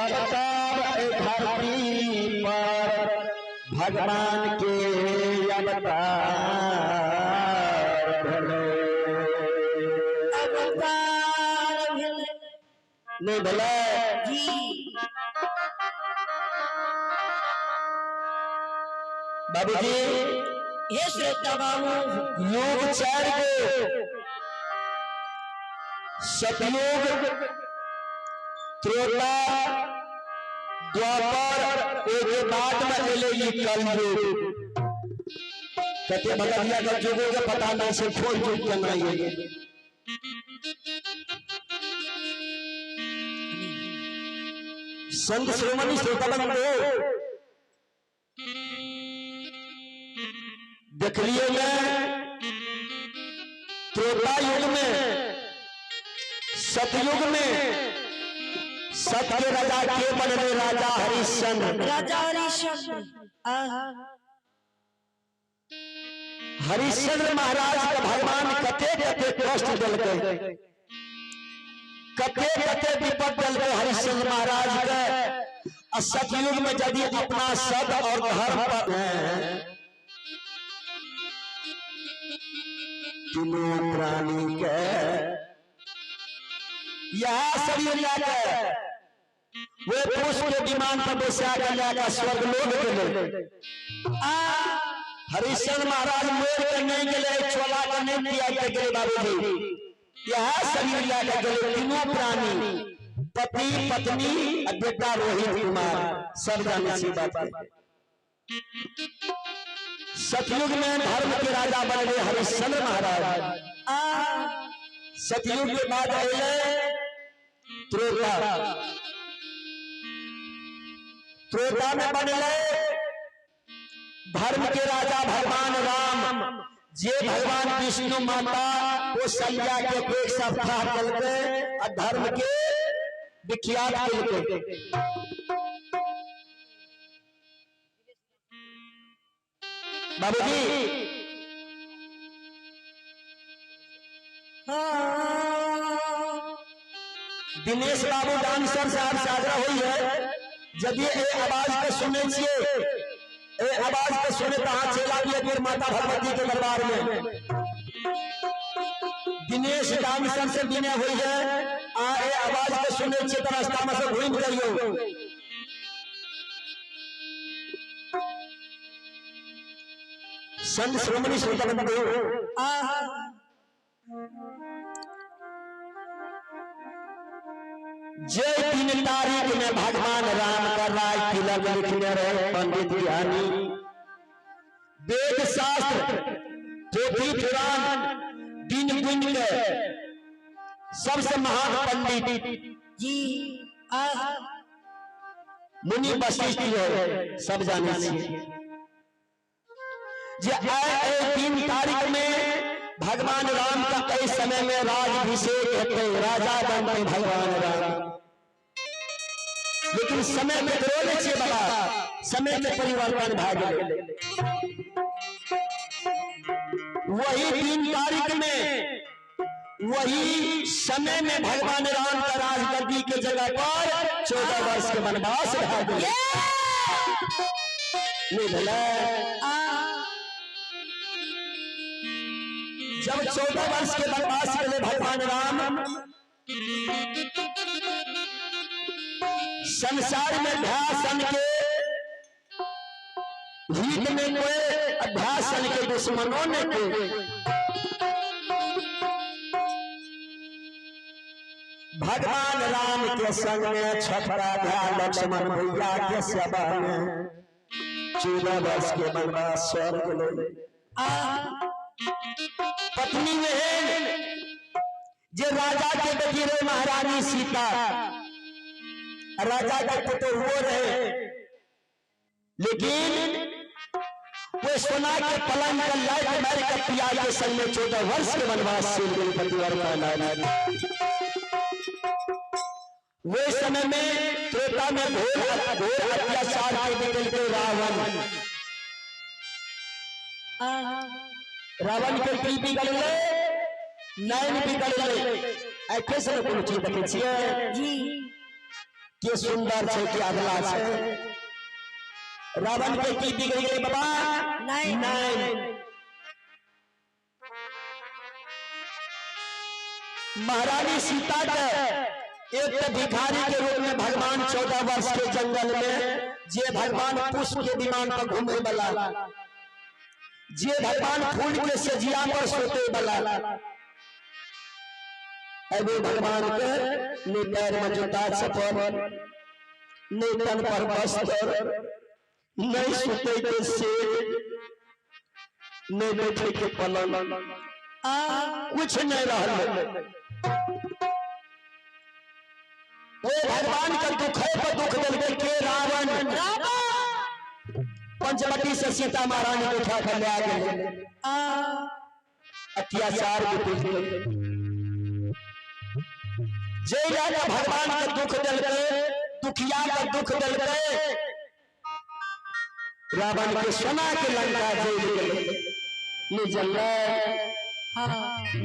तब तब ए धरती पर भगवान के अवतार भेलै। अवतार भेलै। नहि भेलै जी। बाबूजी। हे श्रोता बाबू, युग 4 गो, सतयुग, त्रेता, द्वापर, ओहिके बाद में एलै ई कलयुग। कते भगतिया के युगो के पता नहीं छै कोन युग केना एलै। संत श्रोमणी श्रोता बंधु, देखलिए ने त्रेता युग में, सतयुग में सत्य के राजा के बनले? राजा हरिश्चंद्र। राजा हरिश्चंद्र। हरिश्चंद्र महाराज के भगवान कते कते कष्ट दिलकै, कते कते विपद दिलकै हरिश्चंद्र महाराज के। आ सतयुग में यदि अपना सत और धर्म पर तीनों प्राणी के यह शरीर लेके वे पुष्प के विमान पर बैसा के लेके स्वर्ग लोक गेलै। हरिश्चंद्र महाराज मोर के नहीं गेले, छोला के नहीं त्याग के गेले बाबूजी, यह शरीर लेके गेले तीनों प्राणी, पति पत्नी और बेटा रोहित कुमार, सब जाने छी बात के। सतयुग में धर्म के राजा बन गए हरिश्चंद्र महाराज। सतयुग के बाद अयलै त्रेता। त्रेता में बनले धर्म के राजा भगवान राम, जे भगवान विष्णु माता कौशल्या के पेट सफा कलकै आ धर्म के विख्यात कलकै। बाबूजी दिनेश बाबू डांसर साहब से आग्रह हुई है, यदि ए आवाज के सुने छिए, ए आवाज के सुने तो अहाँ चलि आबियै फिर माता भगवती के दरबार में। दिनेश डांसर से विनय हुई है, आ ए आवाज के सुने छिए तो रास्ता में से घूमि जाइयो। संत श्रोमणी श्रोता बंधु, जे 3 तारीख में भगवान राम का राज तिलक लिखने रहे पंडित ज्ञानी, वेद शास्त्र पोथी पुराण दिन गुण के सबसे महान पंडित जी मुनि वशिष्ठ है, सब जाने छिए। जे आए 3 तारीख में भगवान राम का कई समय में राजाभिषेक हेतै, राजा बनते भगवान राम। लेकिन समय में ककरो छियै बाबा, समय के परिवर्तन भए गेलै। वही 3 तारीख में वही समय में भगवान राम का राजगद्दी के जगह पर 14 वर्ष के वनवास भए गेलै। नहीं भेलै? जब 14 वर्ष के वनवास के भगवान राम संसार में अध्यासन के हित में कोई अध्यासन के दुश्मनों ने के भगवान राम के संग में छोटका भाई लक्ष्मण भैया के सेवा में 14 वर्ष के वनवास स्वर्ग ले। पत्नी में है जे राजा के बेटी रहे महारानी सीता, राजा के पुत्र वो रहे, लेकिन वो सोना के पलंग का लाइट मार के पिया के संग में 14 वर्ष के वनवास से पतिव्रता नारी। वो समय में त्रेता में घोर घोर अत्याचार के निकल के रावण, रावण के की बिगड़ले, नैन बिगड़ले। ऐसे कोनो चीज देखे छियै जी। के सुंदर छे के अगला छे। रावण के की बिगड़ गई बाबा? नहीं। नहीं। महारानी सीता के एक तो भिखारी के रूप में भगवान 14 वर्ष के जंगल में जे भगवान पुष्प के विमान पर घूमे वाला, जे भगवान फूल के सजिया पर सोते वाला, एगो भगवान के ने पैर में जूता चप्पल, ने तन पर वस्त्र, नहीं सोते के सेज, नहीं बैठे के पलंग, कुछ नहीं रहल। ओ भगवान के दुख पर दुख दिल के रावण पंचवटी से सीता महारानी को उठा कर ले आ गए। अत्याचार के जे राजा भगवान के दुख दिल के, दुखिया के दुख दिल के, रावण के सोना के लंका जेल गए।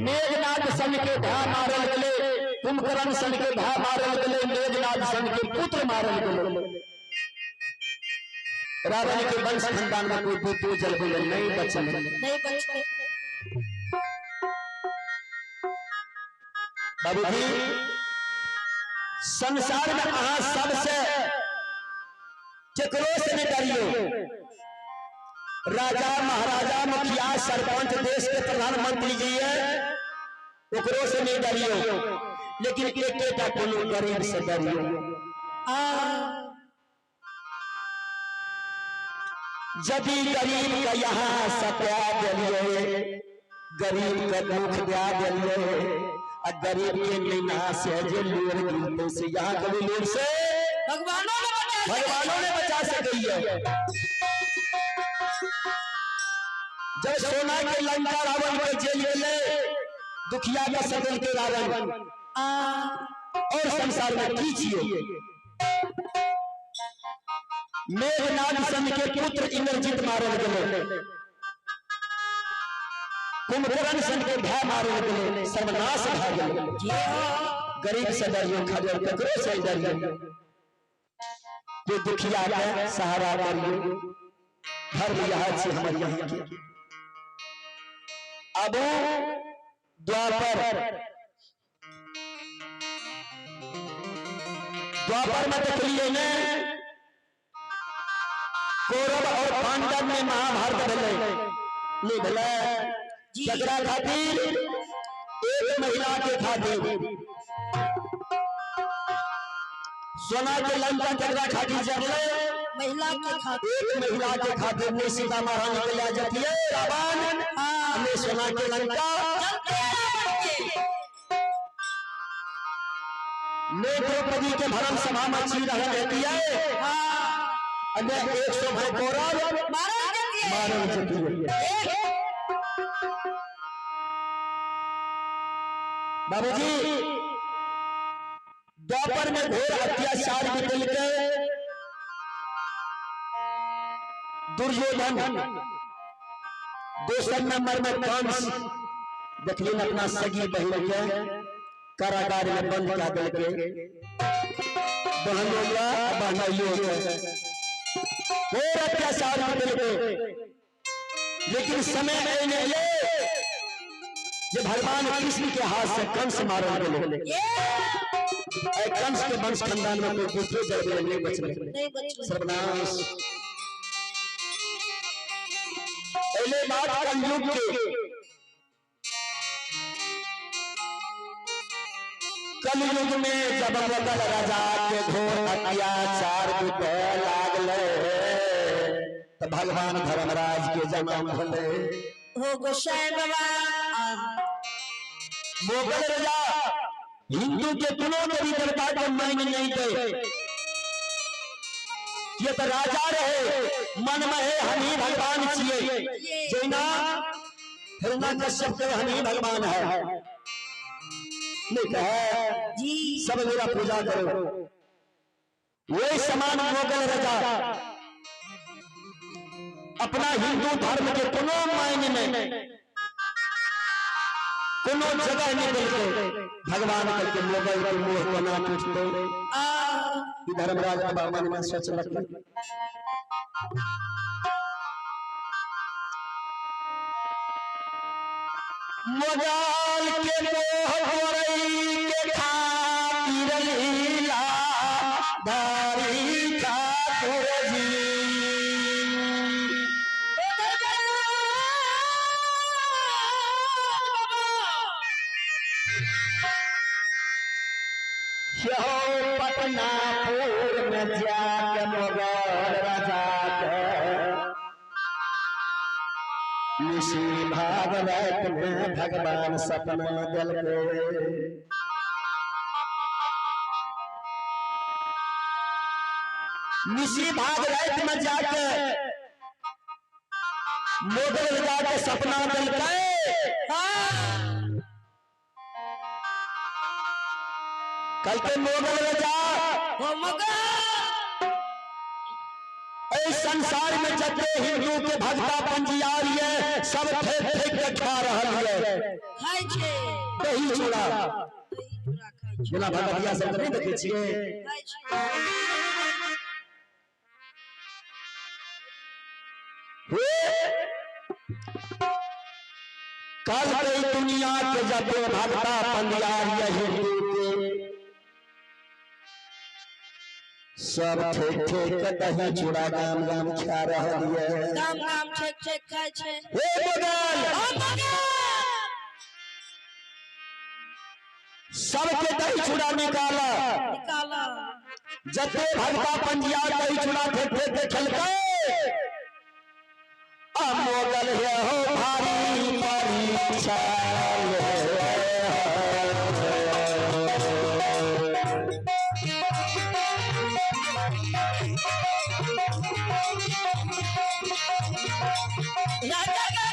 मेघनाथ सन के धा मारल गए, कुंभकर्ण सन के धा मारल गए, मेघनाथ सन के पुत्र मारल गए। रावण के वंश खानदान में कोई पुत्र जल नहीं बचल, नहीं बचल। बाबूजी संसार में अहाँ सबसे केकरो से नहीं डरियो। राजा महाराजा मुखिया सरपंच देश के प्रधानमंत्री जी है ओकरो से नहीं डरियो, लेकिन एक कोनो गरीब से डरियो। यदि गरीब का यहाँ सत्या दिलिए, गरीब का दुख दिया दिलिए, और गरीब के मीना से जो लोर गिरते से यहाँ कभी लोर से भगवानों ने बचा सकी है। जब सोना के लंका रावण के जेल गेले, दुखिया का सदल के रावण और संसार में की छिए। मेघनाथ सन के पुत्र इंद्रजीत मारल गेले, कुंभकर्ण सन के भाई मारल गेले, सर्वनाश भए गेल। गरीब से डरियो, खजर ककरो से डरियो, कोई दुखिया के सहारा करियो। धर्म यह छे हमर यहाँ के। अब द्वापर, द्वापर में देखलिए ने कौरव और पांडव में महाभारत भेलै, नहीं भेलै? जकरा खातिर एक महिला के खातिर सोना के लंका जकरा खातिर जरलै, महिला के खातिर, एक महिला के खातिर ने सीता महारानी के ले जतिए रावण ने सोना के लंका ने द्रौपदी के भरम सभा में छी रह देती है, अने 100 भाई कौरव मारल जतिए। बाबूजी द्वापर में घोर अत्याचार बितल के दुर्योधन दोसर नंबर में कंस देखलिए अपना सगी बहन के कारागार में बंद कर देलके, बहनों का बहनों के घोर अत्याचार बितल के। लेकिन समय एने ये जे भगवान कृष्ण के हाथ से कंस मारल गेलै। कंस के वंश खानदान में कोई पुत्र जल नहीं बचल, सर्वनाश। पहले बात कलयुग के, कलयुग में जब मुगल राजा के घोर अत्याचार बीते लागले, तो भगवान धर्मराज के जन्म भेलै। हो गोसाई बाबा मुगल राजा हिंदू के कोनो देवी देवता के मायने नहीं दे, ये तो राजा रहे मन में है हम ही भगवान छिए, जैना हिरण्यकश्यप के हम ही भगवान है, नहीं कहे जी सब मेरा पूजा करो। वही समान मुगल राजा अपना हिंदू धर्म के कोनो मायने में कोनो जगह नहीं देते, भगवान करके मुगल के मुंह कोना टूटते। ई धर्मराज बाबा मन में सोचलक मोजाल के मोह गोरई के खातिर लीला धारी ठाकुर जी। यो पटनापुर में जाके मोगल राजा के निशी भागवत में भगवान सपना दिलके। निशी भागवत में जाके मोगल राजा के सपना दिलके। कल के मोगल राजा इस संसार में जते हिंदू के भगता पंजियार ये सब फेंक फेंक के खा रहा है। खाइ छै दही चूड़ा दही चूड़ा खाइ छै। जेना भगवतिया सब नहीं देखे छियै। खाइ छै। कल के दुनिया के जते भगता पंजियार ये हिंदू के सब ठेक ठेक के दही चूड़ा गाम गाम खा रहल ये। गाम गाम ठेक ठेक खाइ छै। हे मोगल सबके दही चूड़ा निकाला निकाला। जते भगता पंजिया दही चूड़ा ठेक ठेक के खेलकै। आ मोगल हे हो भारी परीक्षा। राजा का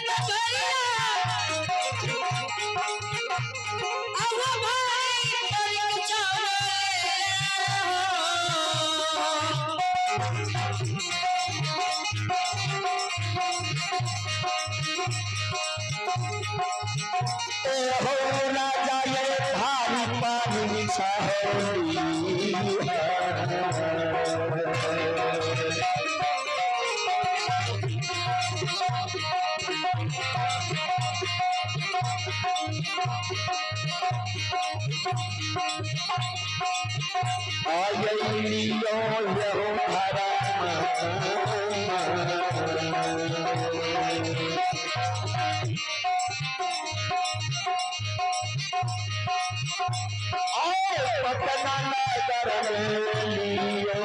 हो राजा ये भारी परीक्षा होली। आइलियो यहो हरा पटना नगर में लियो।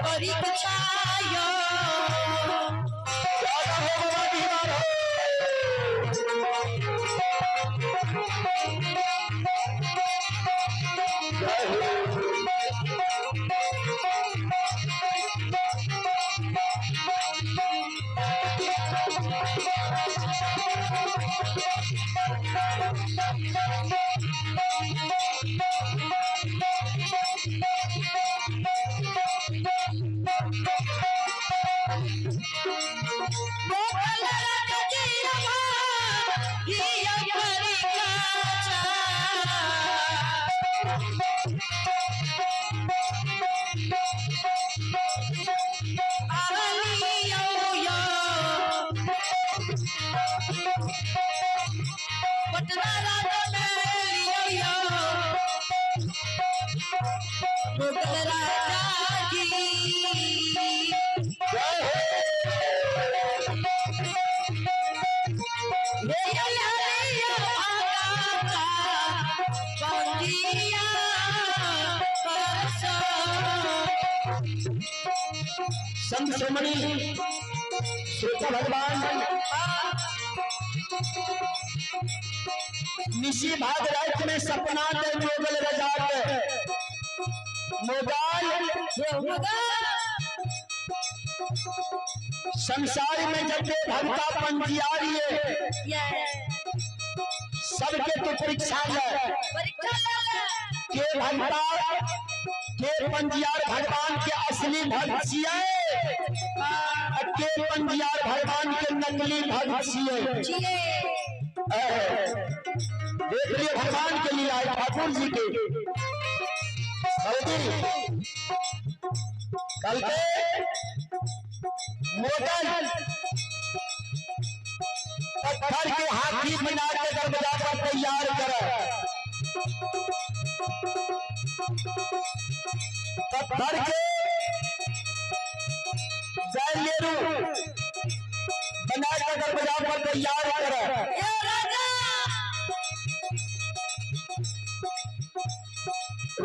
परीक्षा यो पटना राजा में। मुगल राजा जी। जय हो। हे हरिया भागा पंजिया परसो। संत श्रोमणी श्रोता भगवान निशी भाग रात में सपना के मोगल रजा के मोगल मुगल संसार में जब भक्ता पंजियारी है सबके तो परीक्षा ले परीक्षा ले के भक्ता के पंजियार भगवान के असली भक्त छियै के पंजियार भगवान के नकली भक्त छियै। देख लिए भगवान के लीला ठाकुर जी के। कल के मोगल पत्थर के हाथी बना के दरवाजा पर तैयार कर पत्थर के गैलेरू बना के दरवाजा पर तैयार कर।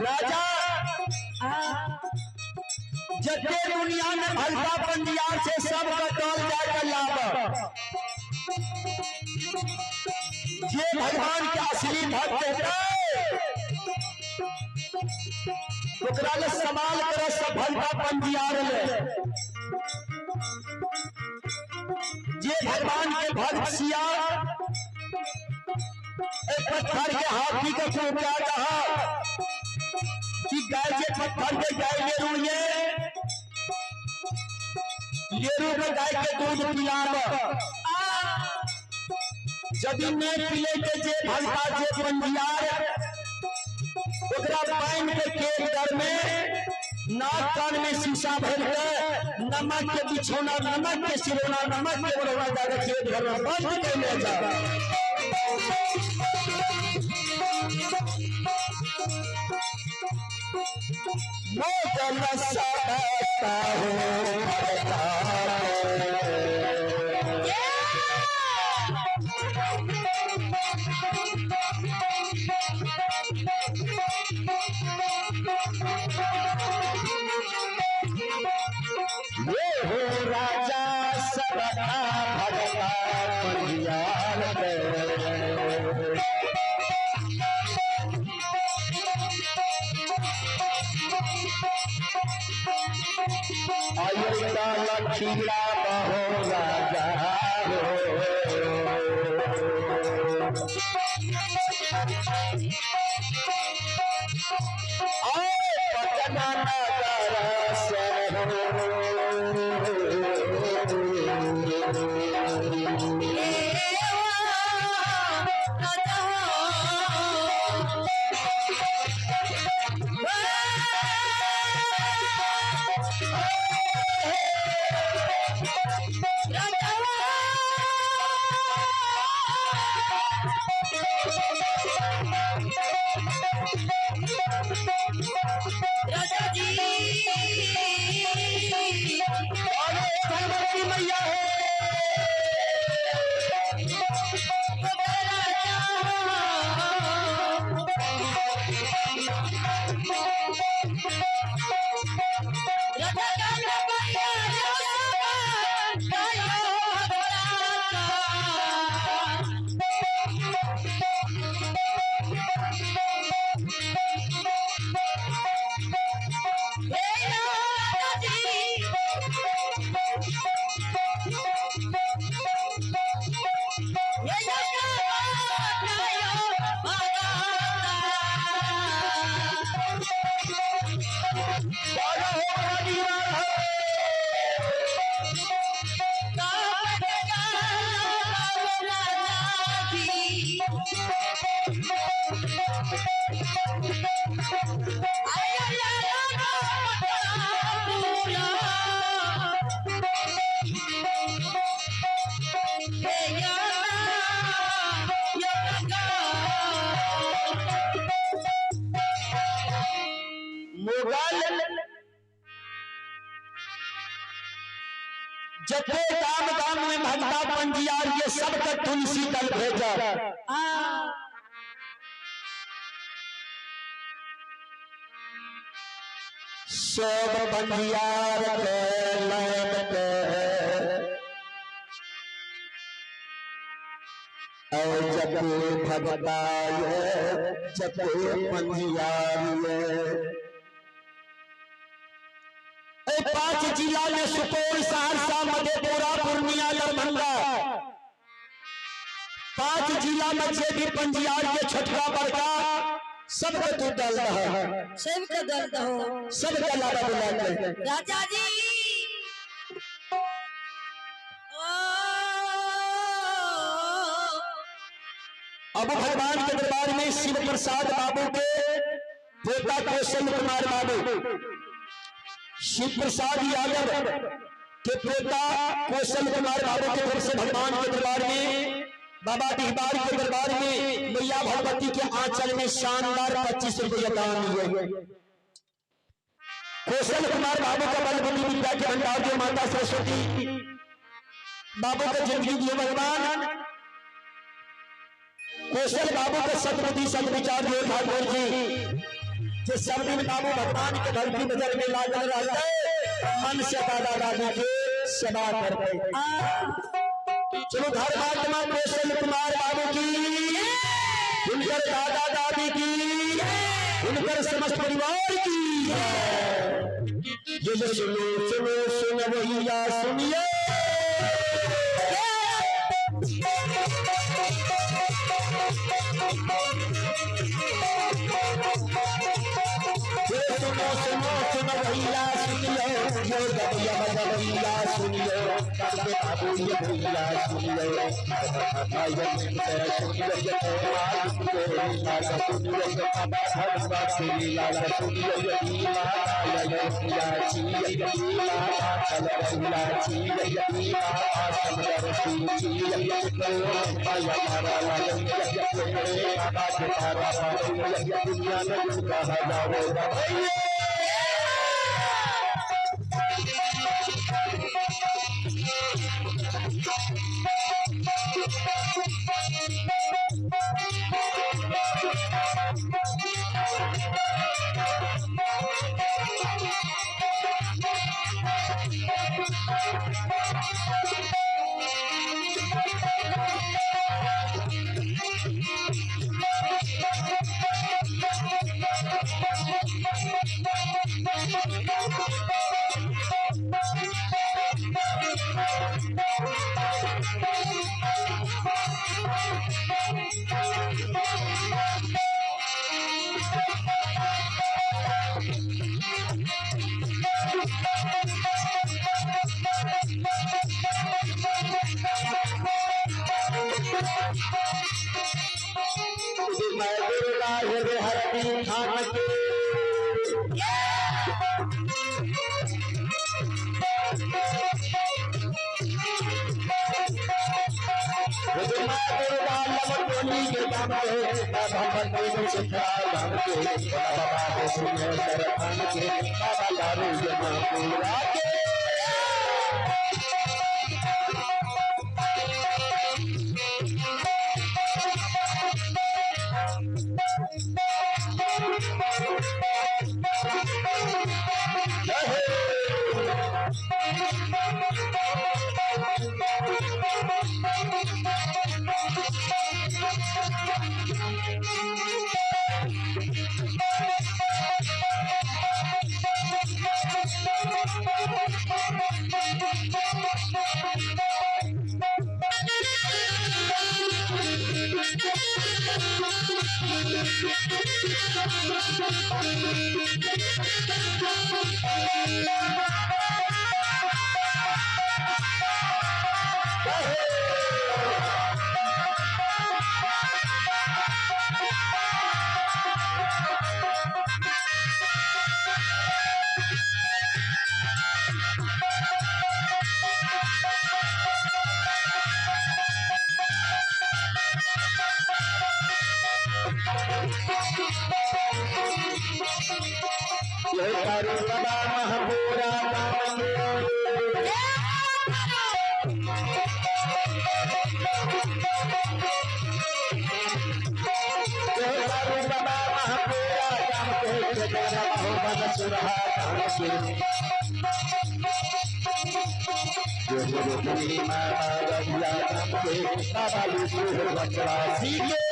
राजा जते दुनिया में भलता पंजियार से सब का टोल जाकर लाभ जे भगवान के असली भक्त होते ओकरा ले सवाल करे सब भलता पंजियार ले। जे भगवान के भक्त सिया एक पत्थर के हाथी के क्या कहा कि गाय के पत्थर के गाय ले रुए लेरू के गाय के दूध पिलाब यदि नहीं पिले के जे भगता जे पंजियार ओकरा पानि के केक दर में नाक कान में शीशा भर के नमक के बिछौना नमक के सिरौना नमक के बरौना जाके खेत घर में बंद कर ले जा। मोगल सबता हो ये हो राजा सबका भगता पंजियार के। अयोध्या लखीरा बहो राजा हो। आए पटना नगर से राजा जी। अरे भगवती मैया। मुगल जते गाम गाम में भगता पंजियार ये सबके तुलसी दल भेजा। सब पंजियार के लैब के और जते भगता ये जते पंजियार ये 5 जिला में सुपौल, सहरसा, मधेपुरा, पूर्णिया, दरभंगा 5 जिला में जे भी पंजियार के छोटका बड़का सबके तू दल रहा, सबके दल दहो, सबके लावा बुला के राजा जी। अब भगवान के दरबार में शिव प्रसाद बाबू के पोता कौशल कुमार बाबू, शिव प्रसाद यादव के पोता कौशल कुमार बाबू के तरफ से भगवान के दरबार में, बाबा दीवार के दरबार में मैया भगवती के आंचल में शानदार 25 रुपये दान दिए। कौशल कुमार बाबू का बल बुद्धि विद्या के भंडार दिए माता सरस्वती, बाबू का जिंदगी दिए भगवान। कौशल बाबू का सदबुद्धि सदविचार दिए ठाकुर जी, जो सब दिन बाबू भगवान के धरती नजर में लागल रहते, मन से दादा दादी के सेवा करते। चलो धर्मात्मा कौशल कुमार बाबू की, उनकर दादा दादी की, उनकर समस्त परिवार की। ये जो सुनो सुनो सुन भैया सुनिए, सुनो सुनो सुनो भैया सुनियो, यो गैया बजैया सुनियो, सबके बाबू ये भैया सुनियो, भाई सुनियो, सुनियो बाबा भगवान से लीला सुनियो, ये करू बाबा महपूरा गाम के। ये करू बाबा महपूरा गाम के, केदार महोबन सुरहा गाम के। ये माता रैया गाम के, बाबा यूसुफ बचरासी के।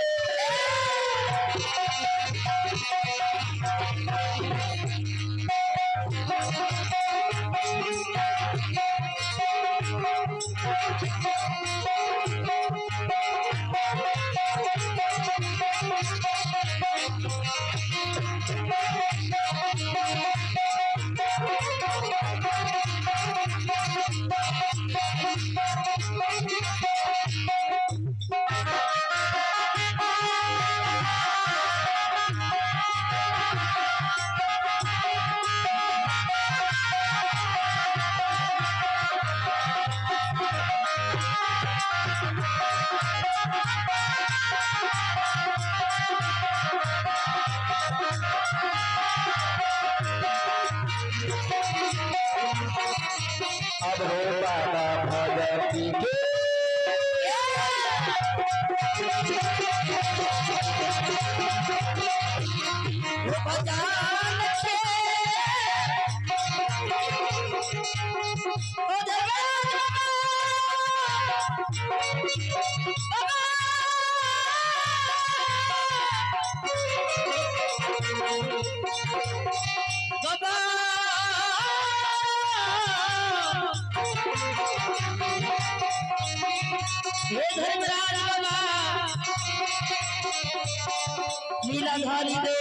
अब हो बाबा भगवती के। भजन के ओ धर्मराज बाबा, बाबा, हे धर्मराज बाबा, लीलाधारी दे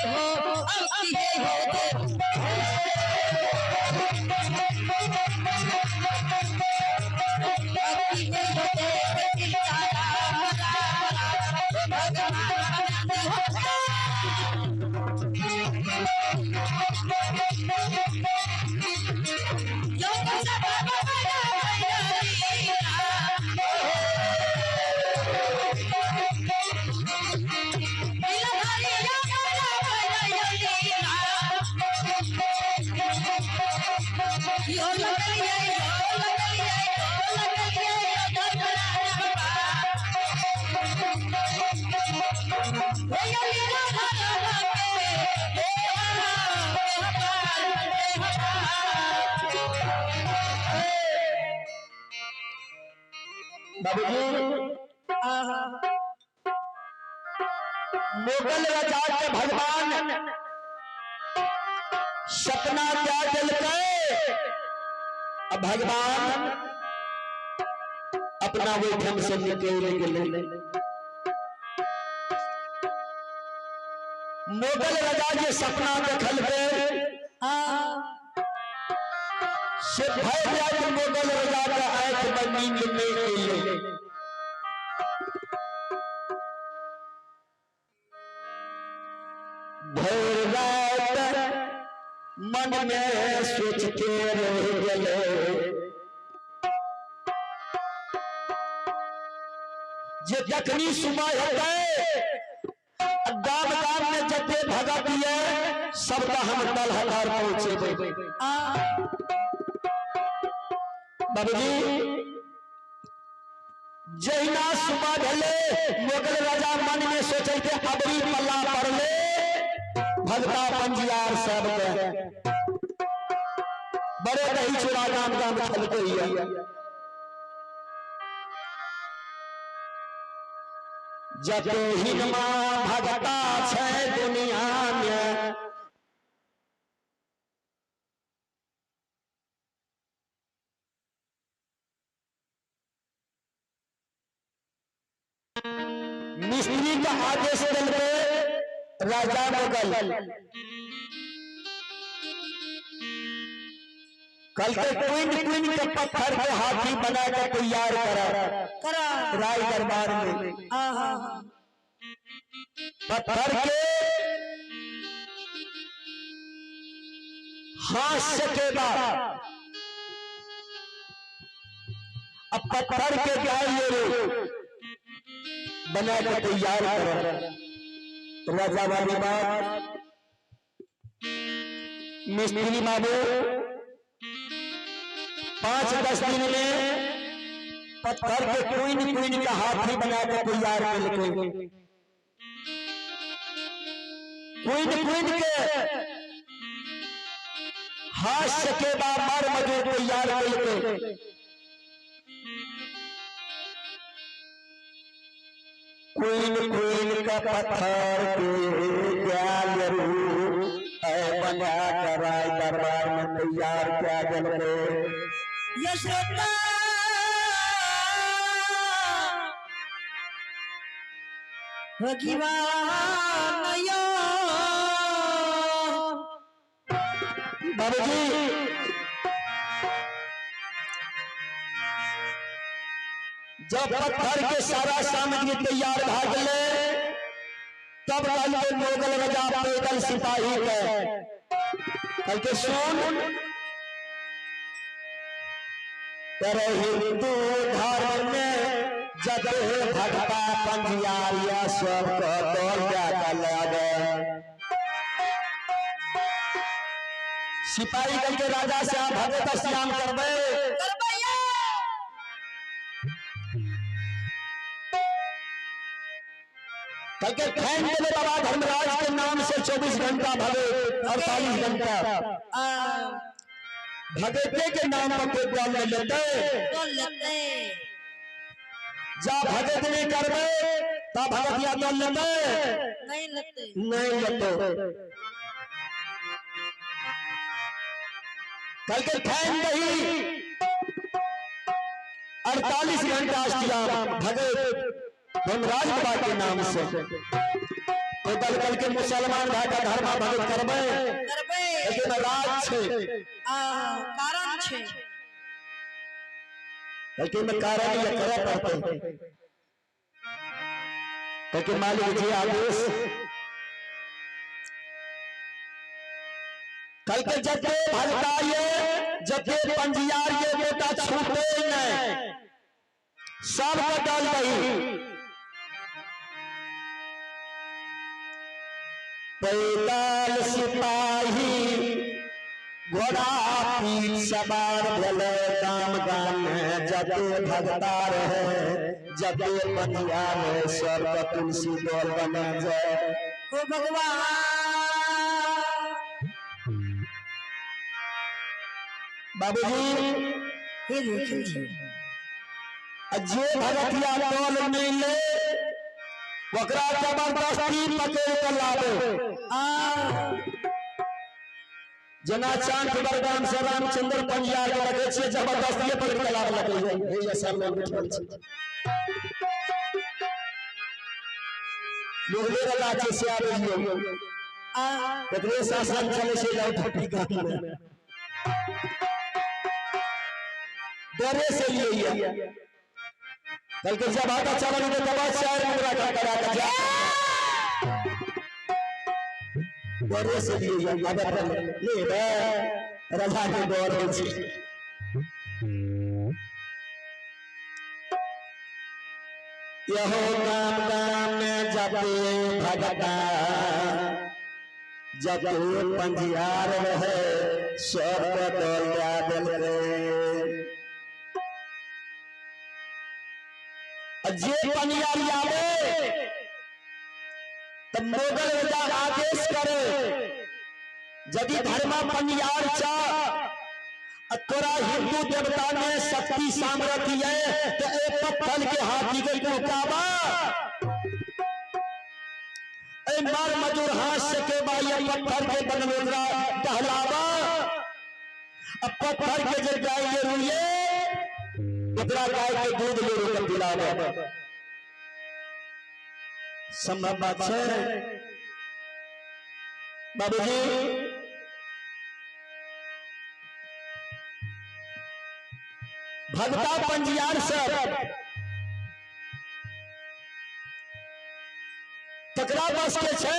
हो अब की हो दे। अब की हो दे राम राम राम भगवान हो। यो सब बाबूजी मुगल राजा के भगवान सपना क्या दिलकै, अब भगवान अपना वैठम से निकल गेलै। मुगल राजा जे सपना देखलकै से भय रात मुगल राजा के आंख में नींद नहीं एलै। भर रात मन में सोचते रह गए, जे जखनी सुबह होते गाम गाम में जते भगत ये सबका हम तलहदार पहुंचेबै। बाबूजी जहिना सुबह भेले मुगल राजा मन में सोचलकै अबरी पल्ला पड़ले भगता पंजियार सबके बड़े दही चूड़ा गाम गाम खेलकै। जते हिनमा भगता छै दुनिया में, मिस्त्री का आदेश दिलकै राजा मुगल, कल के क्वीन क्वीन के पत्थर के हाथी बना के तैयार करा राय दरबार में। पत्थर के हास्य के बाद अब पत्थर के गाय बना के तैयार करा। राजा वाली बात मिस्त्री बाबू 5-10 दिन में पत्थर के क्वीन क्वीन का हाथी बना के तैयार कर। क्वीन क्वीन के हास्य के बाद मर मजूर तैयार कर। क्वीन क्वीन का पत्थर के बना कर दरबार में तैयार क्या जल यशोदा बाबूजी जब पत्थर के सारा सामग्री तैयार भा गए तब कल के मुगल राजा पैदल सिपाही के कल के सुन तेरे हिंदू धर्म में जब भगता पंजियारिया सब को दौड़ लगे। सिपाही कल के राजा से आप भगत श्याम करबे कल के फैन देवे बाबा धर्मराज के नाम से 24 घंटा भगे 48 घंटा भगते के नाम पर कोई दल नहीं लेते। जा भगत नहीं करबे ता भगतिया दल लेते नहीं लेते नहीं लेते। कल के फैन दही 48 घंटा भगत धर्मराज बाबा के नाम से तो दल कल के मुसलमान भाई का धर्म भगत करबे लेकिन राज छे कारण छे लेकिन कारण ये करे पड़ते क्योंकि मालिक जी आदेश कल के जते भगता ये जते पंजियार ये बेटा छूटे नहीं सब का दल दही पैदल सिपाही घोड़ा पीठ सवार भेले गाम गाम में जते भगता रहे जते पंजियार रहे सब का तुलसी दल बना जाए। ओ भगवान बाबूजी जे भगतिया दल नहीं ले ओकरा जबरदस्ती पकड़ के लावे। जना चांद बरगाम से रामचंद्र पंजियार के रखे छियै जबरदस्ती पकड़ के लावे लगे हे सामने बैठल छै लोग ले वाला छै से आबै लियो एकरे शासन चले छै लौटपटी गाम में डरे से लिए कल के जब आता चलन के तब चार मुद्रा का करा के जा डरे से लिए आदत ले बे राजा के डर होइ छै। यहो गाम गाम में जते भगता जते पंजियार रहे सब को दल देल जे पंजियारी आवे तो मुगल राजा आदेश करे यदि धर्मा पंजियार चा तोरा हिंदू देवता में शक्ति सामर्थ्य है तो एक पत्थर के हाथी के कुकाबा ए मर मजूर हास्य के बाई पत्थर के बनवेरा टहलावा अब पत्थर के जे गाय ये रुए ओकरा गाय के दूध ले के पिलावा। संभव बात है बाबूजी? भगता पंजियार सब तकरा बस के छे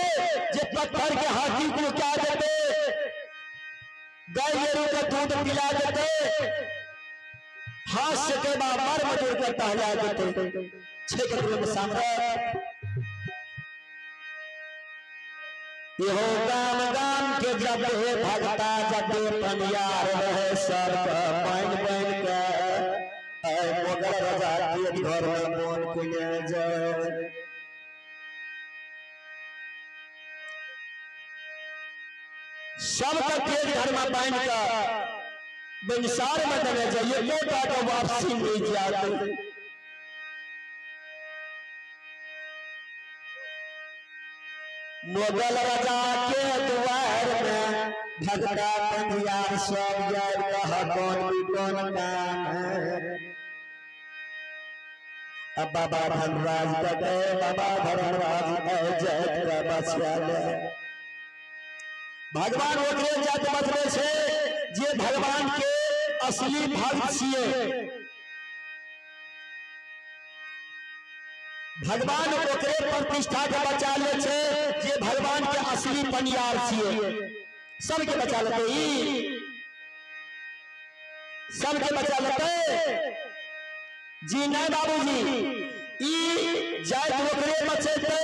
जे पत्थर के हाथी को क्या देते गाय गेरू के दूध पिला देते हास्य के बाबर मजूर के टहला देते छे ककरो में सामर्थ्य। इहो गाम गाम के के जब हे भगता जब पनियार रहे सब पानि बनि के मुगल राजा के घर में बोन कुने जाए। सबके तेज घर में बांध के बंसार में देने चाहिए, कोटा को वापसी नहीं जाते। मुगल राजा के द्वार में भगता पंजियार सब जाए कहा कौन भी कौन काम है। अब बाबा धर्मराज का गए, बाबा धर्मराज जय का बचा ले। भगवान ओकरे जात बचबे छे जे भगवान के असली भक्त छिए। भगवान ओकरे प्रतिष्ठा के बचा ले छे जे भगवान के असली पनियार छिए। सबके बचा लेते, सबके बचा लेते जी नहीं बाबूजी। ई जात ओकरे बचेते,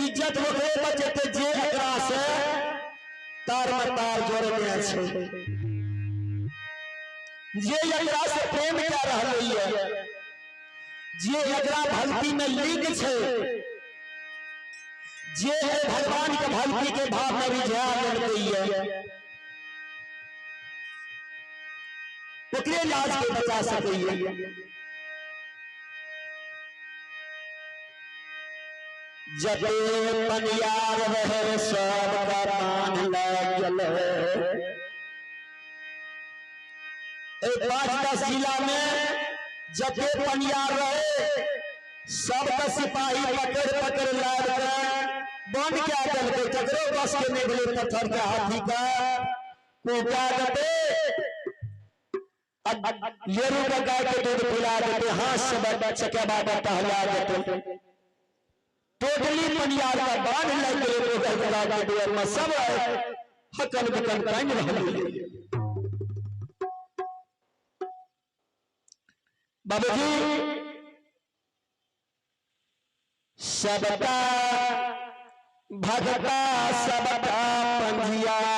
इज्जत ओकरे बचेते जे एकरा से तार में तार जोड़ने छे, जे एकरा से प्रेम कर रहलै है, जे एकरा भक्ति में लीन छे, जे है भगवान के भक्ति के भाव में रिझा लेलकै है, ओकरे लाज के बचा सकैए। जब पनियार रहे सब का मान लग गेलै। 5-10 जिला में जब पनियार रहे सबका सिपाही पकड़ पकड़ लाद के बंद क्या देलकै, ककरो बस के नहीं भेलै। पत्थर के हाथी का कूटा देते, लेरू का गाय के दूध पिला देते, हाथ से चकेबा टहला देते। टोटली पनियार का बांध लग गए में सब हकन बकन कान रहल। बाबूजी सबका भगता सबका पंजियार